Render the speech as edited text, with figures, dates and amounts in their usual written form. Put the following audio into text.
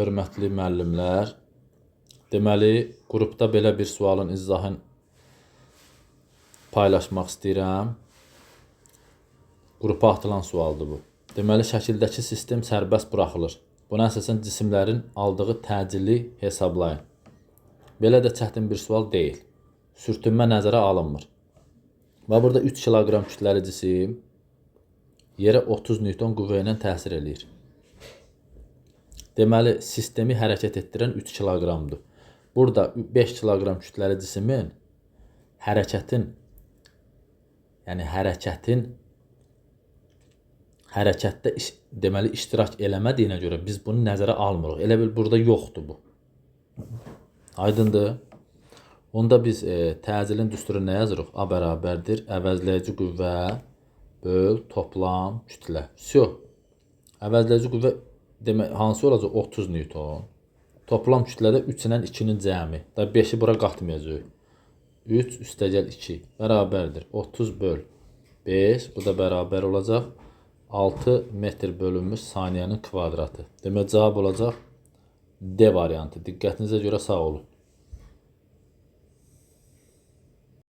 Hörmətli müəllimlər, deməli, qrupda belə bir sualın izahını paylaşmaq istəyirəm. Qrupa atılan sualdır bu. Deməli, şəkildəki sistem sərbəst buraxılır. Buna əsasən cisimlərin aldığı təcili hesablayın. Belə də çətin bir sual deyil. Sürtünmə nəzərə alınmır. Və burada 3 kiloqram kütləli cisim yerə 30 Newton qüvvə ilə təsir eləyir. Deməli, sistemi hərəkət etdirən 3 kiloqramdır. Burada 5 kiloqram kütləli cismin hərəkətin, yəni hərəkətin hərəkətdə deməli iştirak eləmədiyinə görə biz bunu nəzərə almırıq. Elə bil burada yoxdur bu. Aydındır? Onda biz təcilin düsturu nə yazırıq? A bərabərdir əvəzləyici qüvvə böl toplam kütlə. Vsyo. Əvəzləyici qüvvə demək hansı olacaq? 30 Newton. Toplam kütlədə 3 ilə 2-nin cəmi. Da 5-i bura qatmayacağıq. 3 üstəgəl 2 bərabərdir 30 böl 5. Bu da bərabər olacaq 6 metr bölünmüş saniyənin kvadratı. Demək cavab olacaq D variantı. Diqqətinizə görə sağ olun.